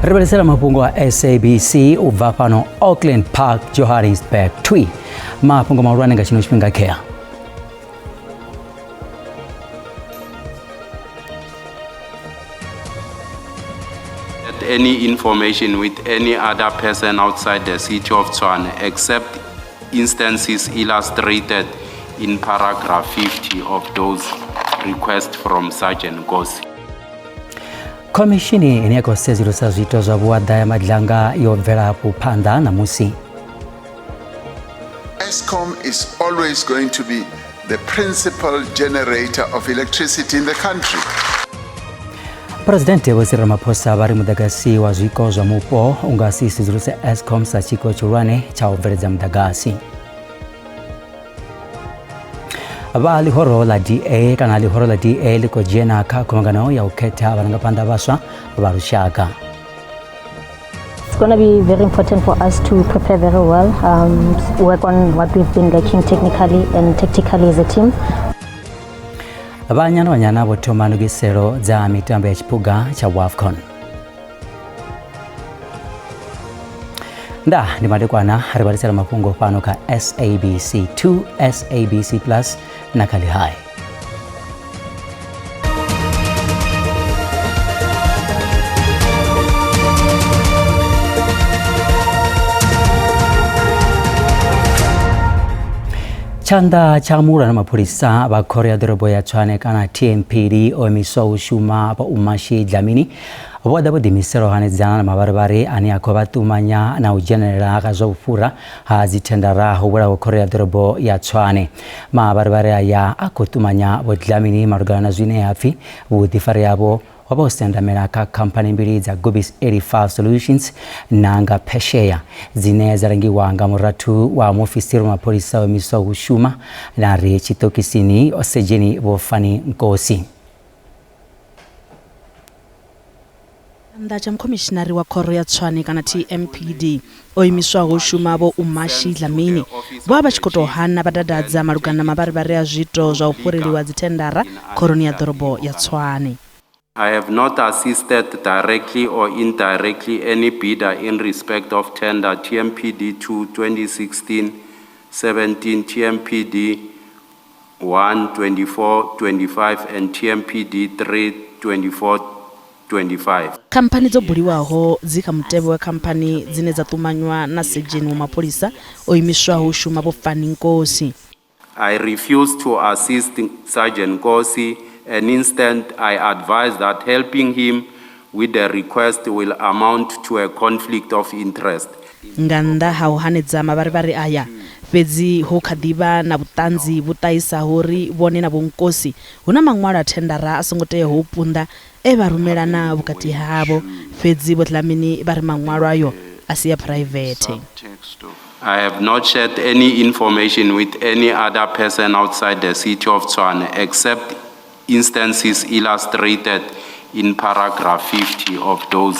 Ri vhalisela mafhungo a SABC u bva fhano Auckland Park, Johannesburg. Twi mafhungo mahulwane nga tshino tshifhinga khea. Any information with any other person outside the city of Tshwane except instances illustrated in paragraph 50 of those requests from Sergeant Nkosi. Khomishini ine ya khou sedzulusa zwiito zwa vhuaḓa ya Madlanga yo bvela hafhu phanḓa ṋamusi. Eskom is always going to be the principal generator of electricity in the country. Phresidennde Vho Cyril Ramaphosa vha ri muḓagasi wa zwiko zwa mupo u nga si sedzuluse Eskom sa tshiko tshihulwane tsha u bveledza muḓagasi. Vha ḽihoro ḽa DA kana ḽihoro ḽa DA ḽi khou dzhena kha khuvhangano ya u khetha vharangaphanḓa vhaswa vha lushaka. It's going to be very important for us to prepare very well, work on what we've been lacking technically and tactically as a team. Vhanyana Banyana vho thoma ndugiselo dza mitambo ya tshiphuga tsha WAFCON. Nda ndi madekwana ri vhalisela mafhungo fhano kha SABC 2, SABC Plus na kha Lihai. Tshanḓa tsha muhulwane wa mapholisa vha khoro ya ḓorobo ya Tshwane kana TMPD o imiswa u shuma vha Umashi Dlamini vho ḓa vho ḓiimisela u hanedzana na mavharivhari ane a khou vha ṱumanya na u dzhenelela kha zwa vhufhura ha dzithendara ho welaho khoro ya ḓorobo ya Tshwane. Mavharivhari aya a khou ṱumanya Vho Dlamini malugana na zwine ha pfi vhuḓifari havho ho vha ho sendamela kha khamphani mbili dza Gubis 85 Solutions na nga phesheya dzine dza langiwa nga murathu wa muofisiri wa mapholisa o imiswaho u shuma na ri tshiṱokisini Sedzheni Vho Fani Nkosi. Tshanḓa tsha mukhomishinari wa khoro ya Tshwane kana TMPD o imiswaho u shuma Vho Umashi Dlamini vho vha vha tshi khou tou hana vha dadadza malugana na mavharivhari a zwiito zwa u fhureliwa dzithendara khoroni ya ḓorobo ya Tshwane. I have not assisted directly or indirectly any bidder in respect of tender TMPD 2 2016 17, TMPD 1 24 25 and TMPD 3 24 25. Khamphani dzo buliwaho dzi kha mutevhe wa khamphani dzine dza ṱumanywa na sedzheni wa mapholisa o imiswaho u shuma Vho Fani Nkosi. I refused to assist Sergeant Nkosi and instead I advised that helping him with the request will amount to a conflict of interest. Nga nnḓa ha u hanedza mavharivhari aya, fhedzi hu kha ḓi vha na vhuṱanzi vhu ṱahisaho uri vhone na Vho Nkosi hu na maṅwalo a thendara a songo teaho u punḓa e vha rumelana vhukati havho, fhedzi Vho Dlamini vha ri maṅwalo ayo a si a phuraivethe. I have not shared any information with any other person outside the city of Tshwane except instances illustrated in paragraph 50 of those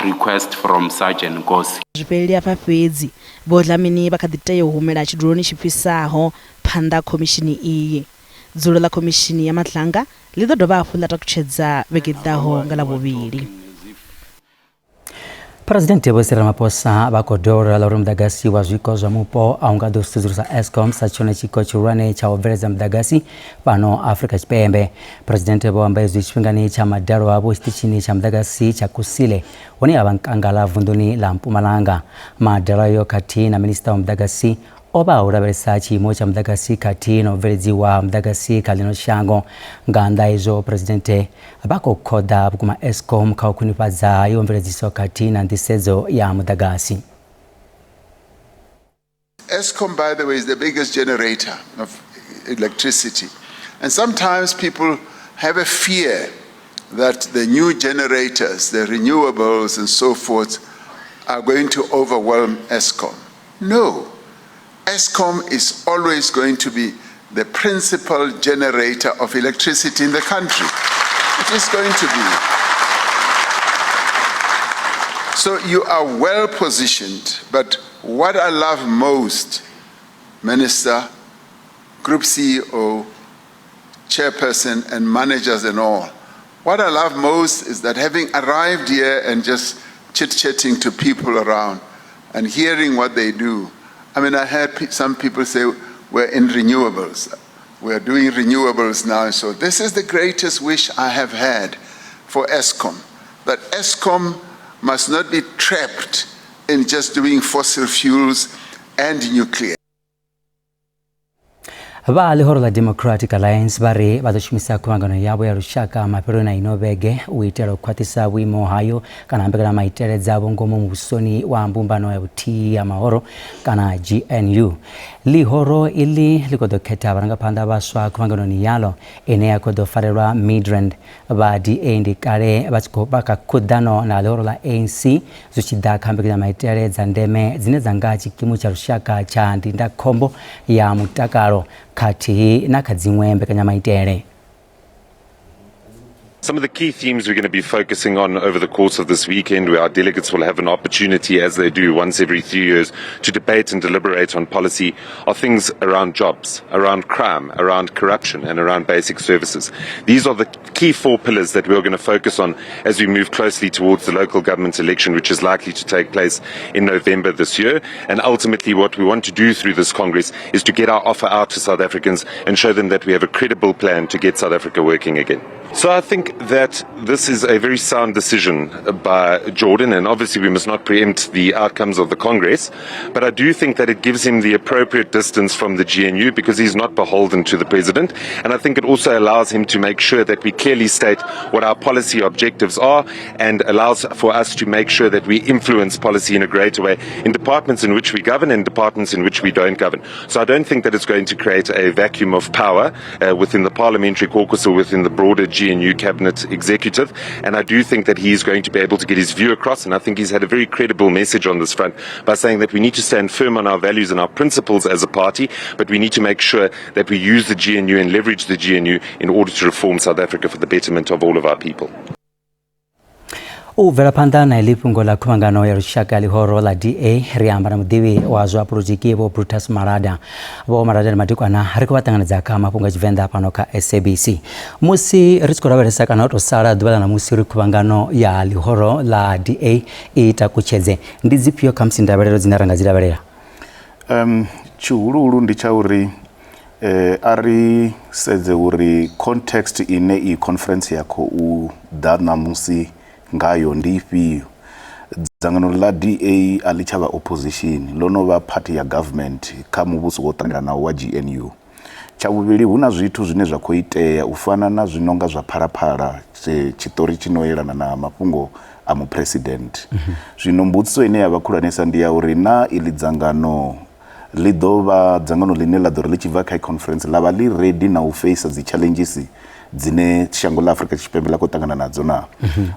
requests from Sergeant Nkosi. Zwi fheleli afha fhedzi, Vho Dlamini vha kha ḓi tea u humela tshiduloni tshi fhisaho phanḓa ha khomishini iyi. Dzulo ḽa Khomishini ya Madlanga ḽi ḓo dovha hafhu ḽa takutshedza vhege i ḓaho nga Ḽavhuvhili. Phresidennde Vho Cyril Ramaphosa vha khou dovholola ḽa uri muḓagasi wa zwiko zwa mupo a u nga ḓo sudzulusa Eskom sa tshone tshiko tshihulwane tsha u bveledza muḓagasi fhano Afrika Tshipembe. Phresidennde vho amba izwi tshifhingani tsha madalo avho tshiṱitshini tsha muḓagasi tsha Kusile hune ha vha Nkangala vunḓuni ḽa Mpumalanga. Madalo ayo khathihi na minisiṱa wa muḓagasi o vha u lavhelesa tshiimo tsha muḓagasi khathihi na u bveledziwa ha muḓagasi kha ḽino shango. Nga nnḓa ha izwo, Phresidennde vha khou khoḓa vhukuma Eskom kha u khwinifhadza hayo mveledziso khathihi na nḓisedzo ya muḓagasi. Eskom, by the way, is the biggest generator of electricity. And sometimes people have a fear that the new generators, the renewables and so forth, are going to overwhelm Eskom. No, Eskom is always going to be the principal generator of electricity in the country. It is going to be. So you are well positioned, but what I love most, Minister, Group CEO, Chairperson and managers and all, what I love most is that having arrived here and just chit-chatting to people around and hearing what they do. I mean, I heard some people say, we're in renewables. We're doing renewables now. So this is the greatest wish I have had for Eskom, that Eskom must not be trapped in just doing fossil fuels and nuclear. Vha ḽihoro ḽa Democratic Alliance vha ri vha ḓo shumisa khuvhangano yavho ya lushaka mafheloni a ino vhege u itela u khwaṱhisa vhuimo hayo kana mbekanyamaitele dzavho ngomu muvhusoni wa mbumbano ya vhuthihi ya mahoro kana GNU. Ḽihoro iḽi ḽi khou ḓo khetha vharangaphanḓa vhaswa khuvhanganoni yalo ine ya khou ḓo farelwa Midrand. Vha DA ndi kale vha tshi khou vha kha khuḓano na ḽihoro ḽa ANC zwi tshi ḓa kha mbekanyamaitele dza ndeme dzine dza nga tshikimu tsha lushaka tsha ndindakhombo ya mutakalo khathihi na kha dziṅwe mbekanyamaitele. Some of the key themes we're going to be focusing on over the course of this weekend, where our delegates will have an opportunity, as they do once every 3 years, to debate and deliberate on policy, are things around jobs, around crime, around corruption, and around basic services. These are the key four pillars that we're going to focus on as we move closely towards the local government election, which is likely to take place in November this year. And ultimately, what we want to do through this Congress is to get our offer out to South Africans and show them that we have a credible plan to get South Africa working again. So I think that this is a very sound decision by Jordan, and obviously we must not preempt the outcomes of the Congress, but I do think that it gives him the appropriate distance from the GNU because he's not beholden to the president, and I think it also allows him to make sure that we clearly state what our policy objectives are and allows for us to make sure that we influence policy in a greater way in departments in which we govern and departments in which we don't govern. So I don't think that it's going to create a vacuum of power within the parliamentary caucus or within the broader GNU cabinet executive, and I do think that he is going to be able to get his view across, and I think he's had a very credible message on this front by saying that we need to stand firm on our values and our principles as a party, but we need to make sure that we use the GNU and leverage the GNU in order to reform South Africa for the betterment of all of our people. U bvela phanḓa na iḽi fhungo ḽa khuvhangano ya lushaka ḽihoro ḽa DA, ri amba na muḓivhi wa zwa polotiki Vho Brutus Malada. Vho Malada, ndi madekwana, ri khou vha ṱanganedza kha mafhungo a Tshivenḓa fhano kha SABC. Musi ri tshi khou lavhelesa kana u tou sala ḓuvha ḽa ṋamusi uri khuvhangano ya ḽihoro ḽa DA i takutshedze, ndi dzifhio khamusi ndavhelelo dzine ra nga dzi lavhelela? Tshihuluhulu ndi tsha uri a ri sedze uri context ine iyi conference ya khou ḓa ṋamusi ngayo ndi ifhio. Dzangano ḽa DA a ḽi tsha vha opposition, ḽo no vha party ya government kha muvhuso wo ṱanganelaho wa GNU. Tsha vhuvhili, hu na zwithu zwine zwa khou itea u fana na zwi nonga zwa Phalaphala, tshiṱori tshi no yelana na mafhungo a muphuresidennde. Zwino mbudziso ine ya vha khulwanesa ndi ya uri na iḽi dzangano ḽi ḓo vha dzangano ḽine ḽa ḓo ri ḽi tshi bva kha conference ḽa vha ḽi ready na u feisa dzi challenges dzine shango ḽa Afrika Tshipembe ḽa khou ṱangana nadzo na.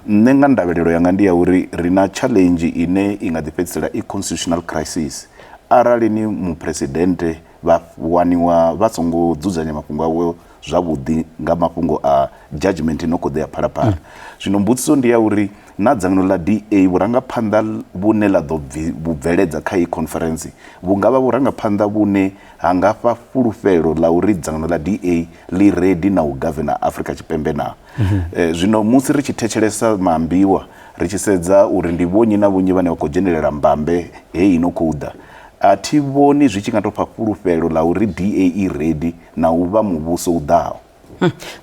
Nṋe nga ndavhelelo yanga ndi ya uri ri na challenge ine i nga ḓi fhedzisela i constitutional crisis arali ni muphuresidennde vha waniwa vha songo dzudzanya mafhungo awe zwavhuḓi nga mafhungo a judgment ino khou ḓa ya Phalaphala. Zwino mbudziso ndi ya uri na dzangano ḽa DA vhurangaphanḓa vhune ḽa ḓo vhu bveledza kha iyi conference vhu nga vha vhurangaphanḓa vhune ha nga fha fhulufhelo ḽa uri dzangano ḽa DA ḽi ready na u governor Afrika Tshipembe na. Zwino musi ri tshi thetshelesa maambiwa, ri tshi sedza uri ndi vhonnyi na vhonnyi vhane vha khou dzhenelela mbambe heyi ino khou ḓa, a thi vhoni zwi tshi nga tou fha fhulufhelo ḽa uri DA i ready na u vha muvhuso u ḓaho.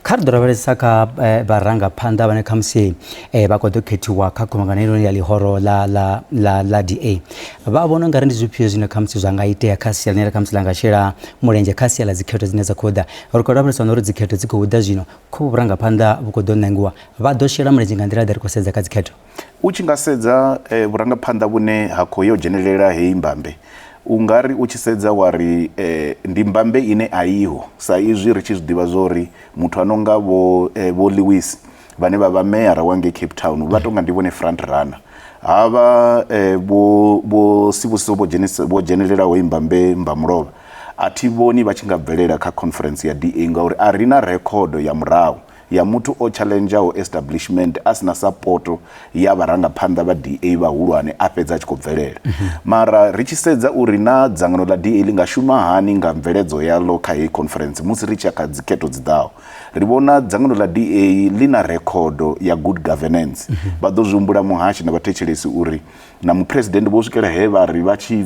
Kha ri ḓo lavhelesa kha vharangaphanḓa vhane khamusi vha khou ḓo khethiwa kha khuvhangano ino ya ḽihoro ḽa DA. Vha vhona ungari ndi zwifhio zwine khamusi zwa nga itea kha sia ḽine khamusi ḽa nga shela mulenzhe kha sia ḽa dzikhetho dzine dza khou ḓa? Ri khou lavhelesa na uri dzikhetho dzi khou ḓa zwino, kha vhurangaphanḓa vhu khou ḓo ṋangiwa, vha ḓo shela mulenzhe nga nḓila ḓe ri khou sedza kha dzikhetho? U tshi nga sedza vhurangaphanḓa vhune ha khou ya u dzhenelela heyi mbambe, u nga ri u tshi sedza wa ri ndi mbambe ine a iho, sa izwi ri tshi zwi ḓivha zwa uri muthu a no nga vho Lewis vhane vha vha meyara wa ngei Cape Town vha tonga ndi vhone front runner. Havha vho Sibusiso vho dzhenelelaho heyi mbambe mbamulovha, a thi vhoni vha tshi nga bvelela kha conference ya DA ngauri a ri na rekhodo ya murahu. ya muthu o challengeaho establishment a sina sapoto ya vharangaphanḓa vha DA vhahulwane a fhedza a tshi khou bvelela. Mara ri tshi sedza uri na dzangano ḽa DA ḽi nga shuma hani nga mveledzo yaḽo kha heyi conference musi ri tshi ya kha dzikhetho dzi ḓaho, ri vhona dzangano ḽa DA ḽi na rekhodo ya good governance. Vha ḓo zwi humbula muhashi na vhathetshelesi uri na muphuresidennde vho swikela he vha ri vha tshi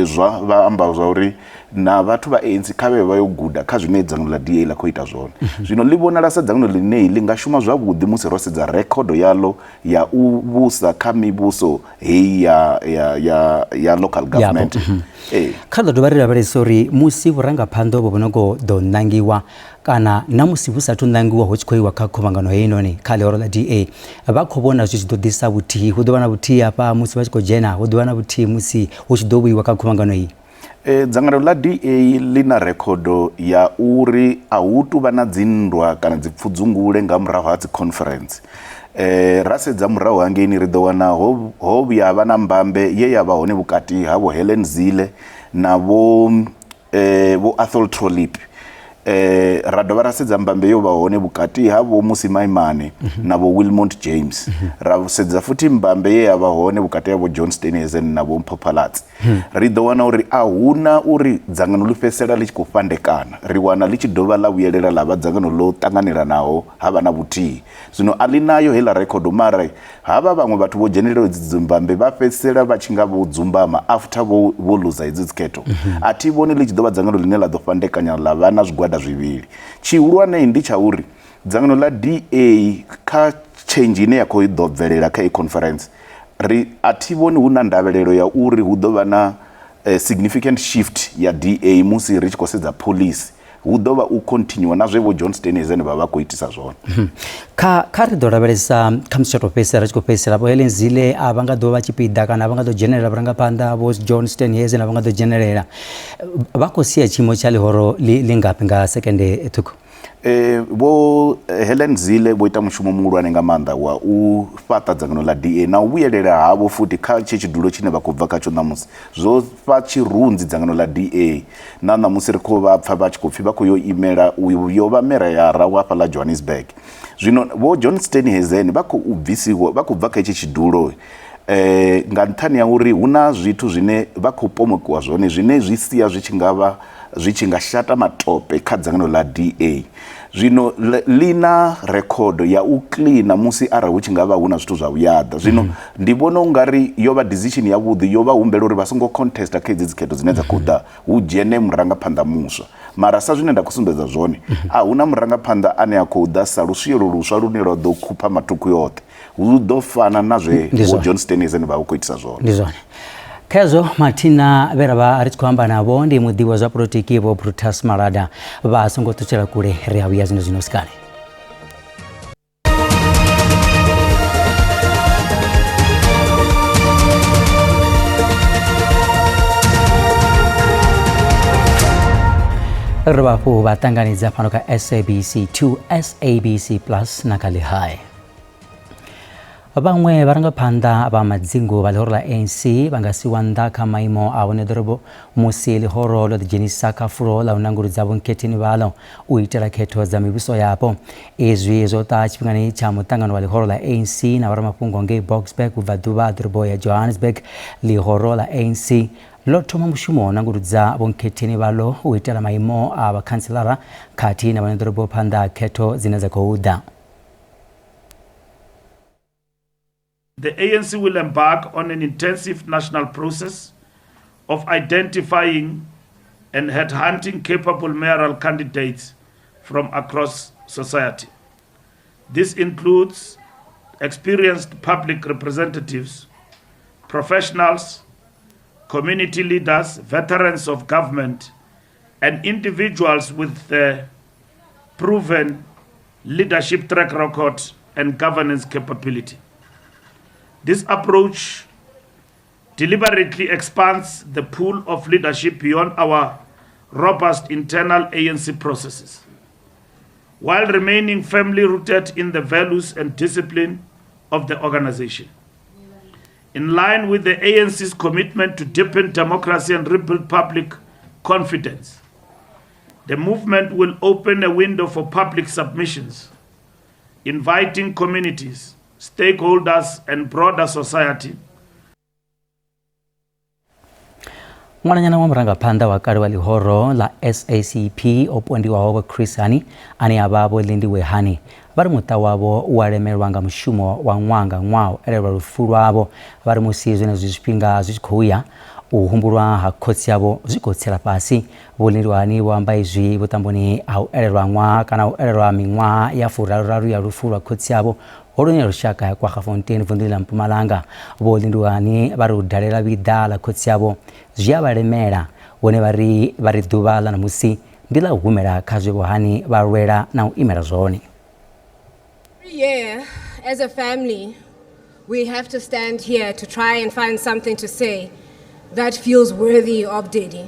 zwa vha amba zwa uri na vhathu vha ANC kha vhe vha yo guda kha zwine dzangano ḽa DA ḽa khou ita zwone. Zwino ḽi vhonala sa dzangano ḽine ḽi nga shuma zwavhuḓi musi ro sedza rekhodo yaḽo ya u vhusa kha mivhuso heyi ya, ya, ya, ya local government. Yapo. Ee. Kha ḓo dovha ri lavhelesa uri musi vhurangaphanḓa uvho vhu no khou ḓo ṋangiwa kana na musi vhu sathu ṋangiwa hu tshi khou iwa kha khuvhangano heinoni kha ḽihoro ḽa DA vha khou vhona zwi tshi ḓo ḓisa vhuthihi, hu ḓo vha na vhuthihi hafha musi vha tshi khou dzhena, hu ḓo vha na vhuthihi musi hu tshi ḓo vhuiwa kha khuvhangano iyi. Dzangano ḽa DA ḽi na rekhodo ya uri a hu tu vha na dzinndwa kana dzipfudzungule nga murahu ha dzikhonferentsi. Ra sedza murahu hangeini ri ḓo wana ho, ho vhuya ha vha na mbambe ye ya vha hone vhukati ha Vho Helen Zille na Vho Vho Athol Trollip. Ra dovha ra sedza mbambe yo vha hone vhukati ha Vho Mmusi Maimane na Vho Wilmot James. Ra sedza futhi mbambe ye ya vha hone vhukati ha Vho John Steenhuisen na Vho Mpho Phalatse. Ri ḓo wana uri a hu na uri dzangano ḽi fhedzisela ḽi tshi khou fhandekana, ri wana ḽi tshi dovha ḽa vhuyelela ḽa vha dzangano ḽo ṱanganelanaho ha vha na vhuthihi. Zwino a ḽi nayo heiḽa rekhodo mara havha vhaṅwe vhathu vho dzhenelelaho hedzi dzimbambe vha fhedzisela vha tshi nga vho dzumbama after vho vho luza hedzi dzikhetho. A thi vhoni ḽi tshi ḓo vha dzangano ḽine ḽa ḓo fhandekanya ḽa vha na zwigwada zwivhili. Tshihulwane ndi tsha uri dzangano ḽa DA kha change ine ya khou ḓo bvelela kha iyi conference ri a thi vhoni hu na ndavhelelo ya uri hu ḓo vha na significant shift ya DA musi ri tshi khou sedza phoḽisi. Hu ḓo vha u continue na zwe Vho John Steenhuisen vha vha khou itisa zwone. Kha kha ri ḓo lavhelesa kha musi tsha tou fhedzisela ri tshi khou fhedzisela Vho Helen Zille a vha nga ḓo vha tshipiḓa kana a vha nga ḓo dzhenelela vhurangaphanḓa, Vho John Steenhuisen a vha nga ḓo dzhenelela. Vha khou sia tshiimo tsha ḽihoro ḽi ḽi ngafhi nga sekende ṱhukhu? Vho Helen Zille vho ita mushumo muhulwane nga maanḓa wa u fhaṱa dzangano ḽa DA na u vhuyelela havho futhi kha tshe tshidulo tshine vha khou bva khatsho ṋamusi zwo fha tshirunzi dzangano ḽa DA. Na ṋamusi ri khou vha pfa vha tshi khou pfi vha khou yo imela u yo vha meyara wa fhaḽa Johannesburg. Zwino Vho John Steenhuisen vha khou bvisiwa vha khou bva kha hetshi tshidulo nga nṱhani ha uri hu na zwithu zwine vha khou pomokiwa zwone zwine zwi sia zwi tshi nga vha zwi tshi nga shata matope kha dzangano ḽa DA. Zwino ḽi na rekhodo ya u kiḽina musi arali hu tshi nga vha hu na zwithu zwa vhuyaḓa. Zwino ndi vhona u nga ri yo vha decision yavhuḓi yo vha humbela uri vha songo contesta kha hedzi dzikhetho dzine dza khou ḓa hu dzhene murangaphanḓa muswa. Mara sa zwine nda khou sumbedza zwone a hu na murangaphanḓa ane a khou ḓa sa luswielo luswa lune lwa ḓo khupha mathukhu yoṱhe. Hu ḓo fana na zwe Vho John Steenhuisen vha vha khou itisa zwone. Ndi zwone. Khezwo mathina vhe ra vha ri tshi khou amba navho ndi muḓivhi wa zwa polotiki Vho Brutus Malada. Vha songo ṱutshela kule, ri a vhuya zwino zwino sikale. Ri dovha hafhu vha ṱanganedza fhano kha SABC 2, SABC Plus na kha Lihai. Vhaṅwe vharangaphanḓa vha madzingu vha ḽihoro ḽa ANC vha nga siwa nnḓa kha maimo a vhoṋeḓorobo musi ḽihoro ḽo ḓidzhenisa kha fulo ḽa u nanguludza vhonkhetheni vhaḽo u itela khetho dza mivhuso yapo. Izwi zwo ṱaha tshifhingani tsha muṱangano wa ḽihoro ḽa ANC na vhoramafhungo ngei Boksburg vhubvaḓuvha ha ḓorobo ya Johannesburg. Ḽihoro ḽa ANC ḽo thoma mushumo wa u nanguludza vhonkhetheni vhaḽo u itela maimo a vhakhantselara khathihi na vhaṋeḓorobo phanḓa ha khetho dzine dza khou ḓa. The ANC will embark on an intensive national process of identifying and headhunting capable mayoral candidates from across society. This includes experienced public representatives, professionals, community leaders, veterans of government, and individuals with the proven leadership track record and governance capability. This approach deliberately expands the pool of leadership beyond our robust internal ANC processes, while remaining firmly rooted in the values and discipline of the organization. In line with the ANC's commitment to deepen democracy and rebuild public confidence, the movement will open a window for public submissions inviting communities, stakeholders, and broader society. Ṅwananyana wa murangaphanḓa wa kale wa ḽihoro ḽa SACP o pondiwaho Vho Chris Hani ane a vha Vho Lindiwe Hani vha ri muṱa wavho u a lemelwa nga mushumo wa ṅwaha nga ṅwaha u elelwa lufu lwavho. Vha ri musi zwenezwi zwifhinga zwi tshi khou ya, u humbulwa ha khotsi avho zwi khou tsela fhasi. Vho Lindiwe Hani vho amba izwi vhuṱamboni ha u elelwa ṅwaha kana u elelwa miṅwaha ya furaruraru ya lufu lwa khotsi avho Holoni ya Lushaka ya Kwaggafontein vunḓuni ḽa Mpumalanga. Vho Lindiwe Hani vha ri u dalela vhiḓa ḽa khotsi avho zwi a vha lemela, vhone vha ri vha ri ḓuvha ḽa ṋamusi ndi ḽa u humela kha zwe Vho Hani vha lwela na u imela zwone. Every year, as a family, we have to stand here to try and find something to say that feels worthy of Daddy.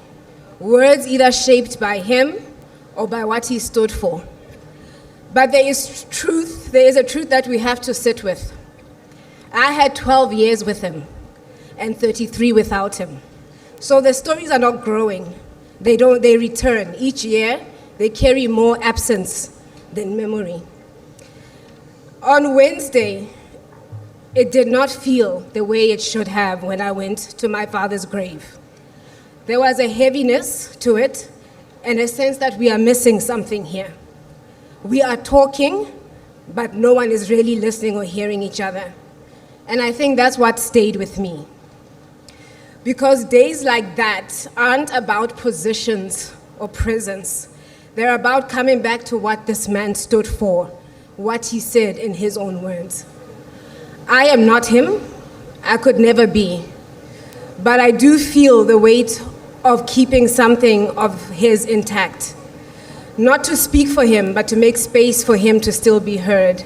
Words either shaped by him or by what he stood for. But there is truth, there is a truth that we have to sit with. I had 12 years with him and 33 without him. So the stories are not growing. They don't they return each year. They carry more absence than memory. On Wednesday, it did not feel the way it should have when I went to my father's grave. There was a heaviness to it and a sense that we are missing something here. We are talking, but no one is really listening or hearing each other. And I think that's what stayed with me. Because days like that aren't about positions or presence. They're about coming back to what this man stood for, what he said in his own words. I am not him. I could never be. But I do feel the weight of keeping something of his intact. Not to speak for him, but to make space for him to still be heard.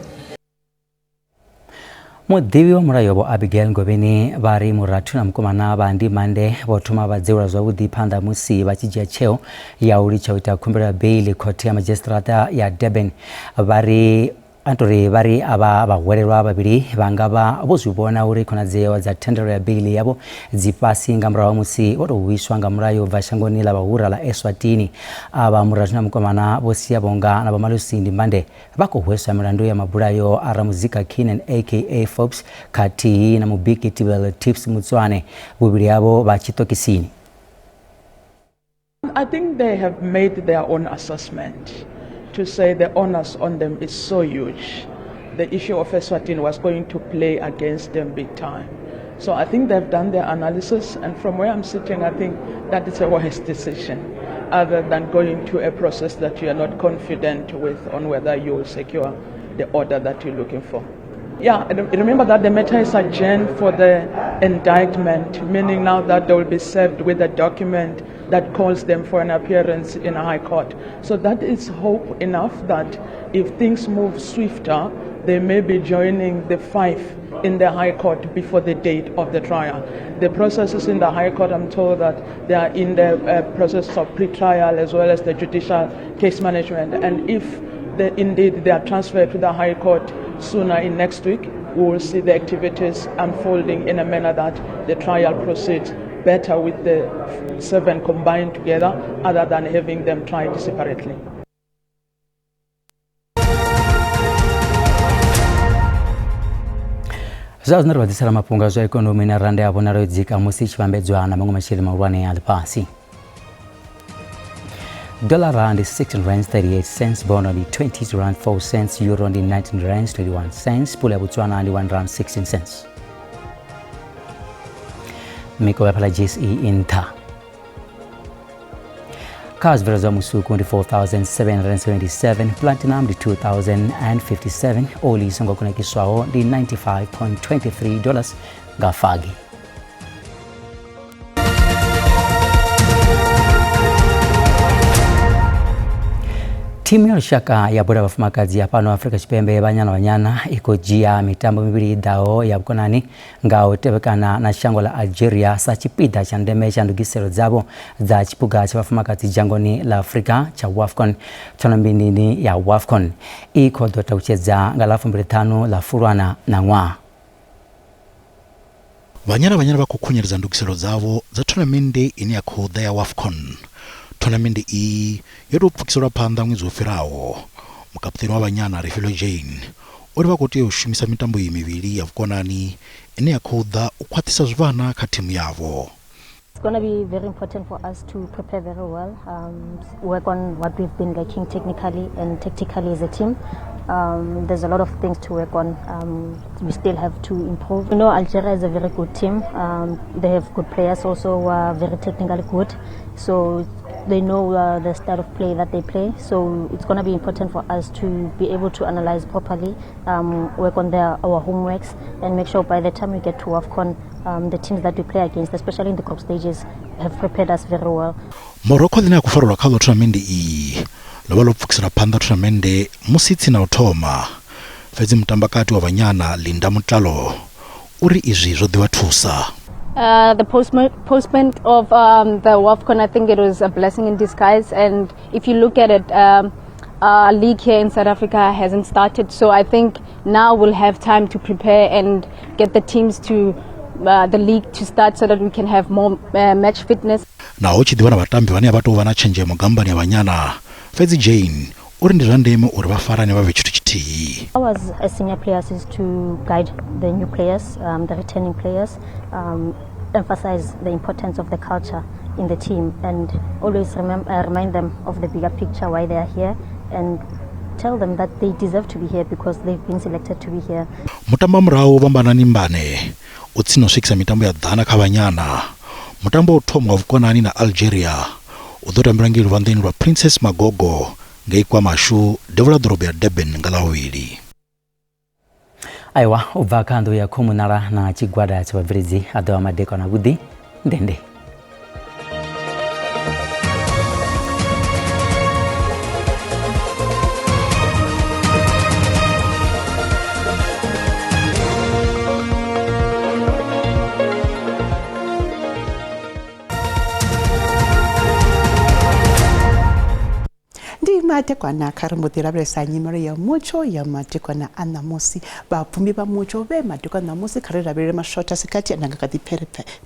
Muḓivhi wa mulayo Vho Abigail Ngovheni vha ri murathu na mukomana vha Ndimande vho thoma vha dzeula zwavhuḓi phanḓa musi vha tshi dzhia tsheo ya u litsha u ita khumbelo ya beiḽi khothe ya madzhisiṱiraṱa ya Durban. Vha ri Antori vha ri avha vhahwelelwa vhavhili vha nga vha vho zwi vhona uri khonadzeo dza thendelo ya beiḽi yavho dzi fhasi nga murahu ha musi vho tou vhuiswa nga mulayo u bva shangoni ḽa vhahura ḽa Eswatini. Avha murathu na mukomana Vho Siyabonga na Vho Malusi Ndimbande vha khou hweswa milandu ya mabulayo a ramuzika Keenan aka Forbes khathihi na mubiki Tibelo Tips Motsoane, vhuvhili havho vha tshiṱokisini. I think they have made their own assessment to say the onus on them is so huge. The issue of Eswatini was going to play against them big time. So I think they've done their analysis, and from where I'm sitting, I think that is a wise decision, other than going to a process that you are not confident with on whether you will secure the order that you're looking for. Yeah, remember that the matter is adjourned for the indictment, meaning now that they will be served with a document that calls them for an appearance in a high court. So that is hope enough that if things move swifter, they may be joining the five in the High Court before the date of the trial. The processes in the High Court, I'm told that they are in the process of pre-trial as well as the judicial case management. And if indeed they are transferred to the High Court sooner in next week, we will see the activities unfolding in a manner that the trial proceeds better with the seven combined together other than having them tried separately. Zwa zwino ri vha ḓisela mafhungo a zwa ikonomi na randa ya vhonala yo dzika musi i tshi vhambedzwa na maṅwe masheleni mahulwane a ḽifhasi. Dollar ndi 16 rands 38 cents, bono ndi 20 rand 4 cents, euro ndi 19 rands 21 cents, pula ya Botswana ndi 1 rand 16 cents. Miko ya phala JSE i nṱha. Kha zwibveledzwa musuku ndi 4777, platinum ndi 2057, oli i songo kunakiswaho ndi 95.23 dollars nga fagi. Thimu ya lushaka ya bola ya vhafumakadzi ya fhano Afrika Tshipembe Banyana Banyana i khou dzhia mitambo mivhili i ḓaho ya vhukonani nga u tevhekana na shango ḽa Algeria sa tshipiḓa tsha ndeme tsha ndugiselo dzavho dza tshiphuga tsha vhafumakadzi dzhangoni ḽa Afrika tsha WAFCON. Thonambindini ya WAFCON i khou ḓo takutshedza nga ḽa 25 ḽa Fulwana ṋaṅwaha. Banyana Banyana vha khou khunyeledza ndugiselo dzavho dza thonamennde ine ya khou ḓa ya WAFCON. Thonamennde iyi yo tou pfukiselwa phanḓa ṅwedzi wo fhiraho. Mukapuṱeni wa Banyana, Refiloe Jane, uri vha khou tea u shumisa mitambo iyi mivhili ya vhukonani ine ya khou ḓa u khwaṱhisa zwivhana kha thimu yavho. It's going to be very important for us to prepare very well, work on what we've been lacking technically and tactically as a team. There's a lot of things to work on. We still have to improve. You know, Algeria is a very good team. They have good players also who are very technically good. So they know the style of play that they play. So it's going to be important for us to be able to analyze properly, work on our homeworks, and make sure by the time we get to AFCON, the teams that we play against, especially in the group stages, have prepared us very well. Morocco ḽine ya khou farelwa kha ḽo thonamennde iyi ḽo vha ḽo pfukisela phanḓa thonamennde musi tsini na u thoma fhedzi mutambakati wa Banyana Linda Motlhalo uri izwi zwo ḓi vha thusa. The postponement of the WAFCON, I think it was a blessing in disguise. And if you look at it, our league here in South Africa hasn't started. So I think now we'll have time to prepare and get the teams to the league to start so that we can have more match fitness. Naho tshi ḓivha na vhatambi vhane vha tou vha na tshenzhemo gambani ya Banyana, fhedzi Jane uri ndi zwa ndeme uri vha farane vha vhe tshithu tshithihi. Ours as senior players is to guide the new players, the returning players, emphasize the importance of the culture in the team, and always remind them of the bigger picture, why they are here, and tell them that they deserve to be here because they've been selected to be here. Mutambo murahu Bambanani Mbane u tsini u swikisa mitambo ya ḓana kha Banyana. Mutambo wa u thoma wa vhukonani na Algeria u ḓo tambelwa ngei luvhanḓeni lwa Princess Magogo ngei KwaMashu, devhula ḓorobo ya Durban nga Ḽavhuvhili. Aiwa, u bva kha nnḓu ya khomunala na tshigwada tsha vhabveledzi a ḓo vha madekwana avhuḓi ndende. Ndi madekwana kha ri mbo ḓi lavhelesa nyimelo ya mutsho ya madekwana a ṋamusi. Vhapfumbi vha mutsho vhe madekwana ṋamusi kha ri lavhelele mashotha sikati ane nga kha ḓi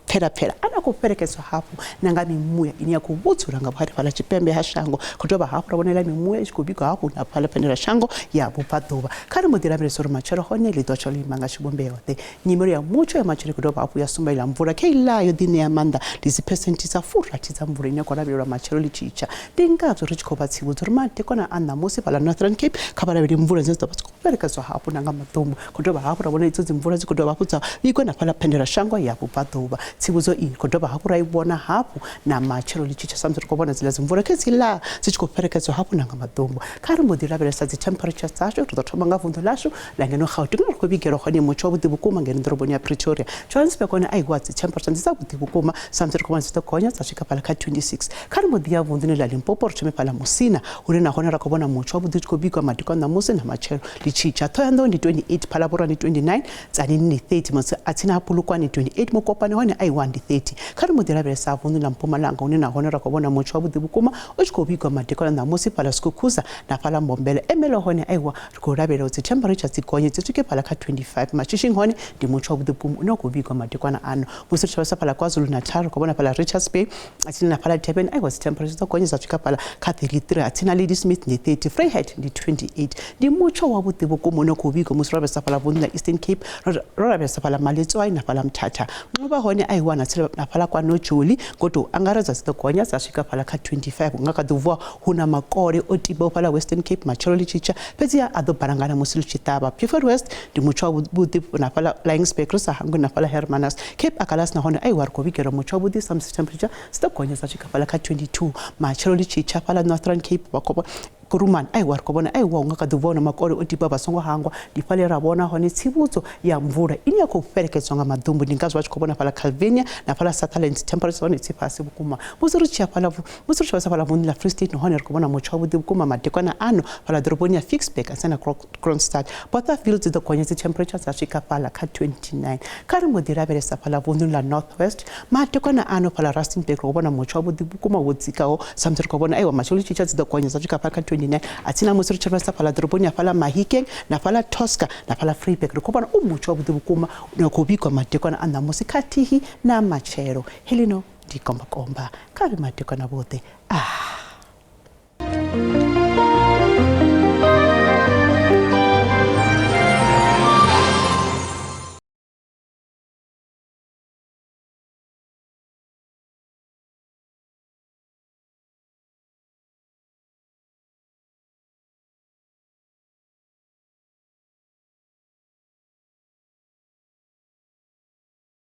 pfelapfela ane a khou fhelekedzwa hafhu na nga mimuya ine ya khou vhudzula nga vhukati fhaḽa tshipembe ha shango. Khou dovha hafhu ra vhonela mimuya i tshi khou vhigwa hafhu na fhaḽa phendela shango ya vhubvaḓuvha. Kha ri mbo ḓi lavhelesa uri matshelo hone ḽi ḓo tsha ḽo ima nga tshivhumbeo ḓe. Nyimelo ya mutsho ya matshelo i khou dovha hafhu ya sumbaila mvula kheiḽa yo ḓi ṋea maanḓa ndi dzi phesenthe dza 60 dza mvula ine ya khou lavhelelwa matshelo ḽi tshi tsha. Ndi ngazwo ri tshi khou vha tsivhudza uri madekwana a ṋamusi fhaḽa Northern Cape kha vha lavhelele mvula dzine dza ḓo vha dzi khou fhelekedzwa hafhu na nga maḓumbu. Khou dovha hafhu ra vhona idzo dzi mvula dzi khou dovha hafhu dza vhigwa na fhaḽa phendela shango ya vhubvaḓuvha. Tsivhudzo iyi khou dovha hafhu ra i vhona hafhu na matshelo ḽi tshi tsha sa musi ri khou vhona dziḽa dzi mvula khedziḽa dzi tshi khou fhelekedzwa hafhu na nga maḓumbu. Kha ri mbo ḓi lavhelesa dzi temperature dzashu, ri ḓo thoma nga vunḓu ḽashu ḽa ngeno Gauteng ri khou vhigelwa hone mutsho wavhuḓi vhukuma ngeno ḓoroboni ya Pretoria. Johannesburg hone aiwa dzi temperature ndi dzavhuḓi vhukuma sa musi ri khou vhona dzi ḓo gonya dza swika fhaḽa kha 26. Kha ri mbo ḓi ya vunḓuni ḽa Limpopo ri thome fhaḽa Musina hune nahone ra khou vhona mutsho wavhuḓi u tshi khou vhigwa madekwana ṋamusi na matshelo ḽi tshi tsha. Thohoyandou ndi 28, Phalaborwa ndi 29, Tzaneen ndi 30, Matsiatsini ha Polokwane 28, Mokopane hone aiwa ndi 30. Kha ri mbo ḓi lavhelesa vunḓu ḽa Mpumalanga hune nahone ra khou vhona mutsho wavhuḓi vhukuma u tshi khou vhigwa madekwana ṋamusi fhaḽa Skukuza na fhaḽa Mbombela. Ermelo hone aiwa ri khou lavhelela dzi temperature dzi gonye dzi swike fhaḽa kha 25. Mashishing hone ndi mutsho wavhuḓi vhukuma une wa khou vhigwa madekwana ano. Musi ri tshi lavhelesa fhaḽa KwaZulu Natal ri khou vhona fhaḽa Richards Bay atsini na fhaḽa Durban aiwa dzi temperature dzo gonya dza swika fhaḽa kha 33, atsina Ladysmith ndi 30, Vryheid ndi 28. Ndi mutsho wavhuḓi vhukuma une khou vhigwa musi ro lavhelesa fhaḽa vunḓu ḽa Eastern Cape, ro lavhelesa fhaḽa Maletswai na fhaḽa Mthatha. Nxuba hone aiwa na fhaḽa kwa Nojoli ngo tou angaredza dzi ḓo gonya dza swika fhaḽa kha 25. Nga kha ḓi vuwa hu na makole o tibaho fhaḽa Western Cape matshelo ḽi tshi tsha, fhedzi a ḓo balangana musi ḽi tshi ṱavha. Beaufort West ndi mutsho wavhuḓi na fhaḽa Laingsburg ri sa hangwi na fhaḽa Hermanus. Cape Agulhas nahone aiwa ri khou vhigelwa mutsho wavhuḓi sa musi temperature dzi ḓo gonya dza swika fhaḽa kha 22. Matshelo ḽi tshi tsha fhaḽa Northern Cape vha khou Kuruman aiwa ri khou vhona aiwa hu nga kha ḓi vuwa na makole o tiba vha songo hangwa. Ndi fhaḽa ra vhona hone tsivhudzo ya mvula ine ya khou fhelekedzwa nga maḓumbu. Ndi ngazwo vha tshi khou vhona fhaḽa Calvinia na fhaḽa Sutherland temperature hone dzi fhasi vhukuma. Musi ri tshi ya fhaḽa musi ri tshi vhasa fhaḽa vunḓu ḽa Free State nahone ri khou vhona mutsho wavhuḓi vhukuma madekwana ano fhaḽa ḓoroboni ya Ficksburg asena Kroonstad. Bothaville dzi ḓo gonya dzi temperature dza swika fhaḽa kha 29. Kha ri mbo ḓi lavhelesa fhaḽa vunḓuni ḽa North West madekwana ano fhaḽa Rustenburg ri khou vhona mutsho wavhuḓi vhukuma wo dzikaho sa musi ri khou vhona aiwa matshelo tshi tsha dzi ḓo gonya dza swika fhaḽa kha 29. Atsina musi ri tshi lavhelesa fhaḽa ḓoroboni ya fhaḽa Mahikeng na fhaḽa Tosca na fhaḽa Vryburg ri khou vhona u mutsho wavhuḓi vhukuma une wa khou vhigwa madekwana a ṋamusi khathihi na matshelo. Helino ndi kombakomba kha vhe madekwana vhoṱhe. Ah.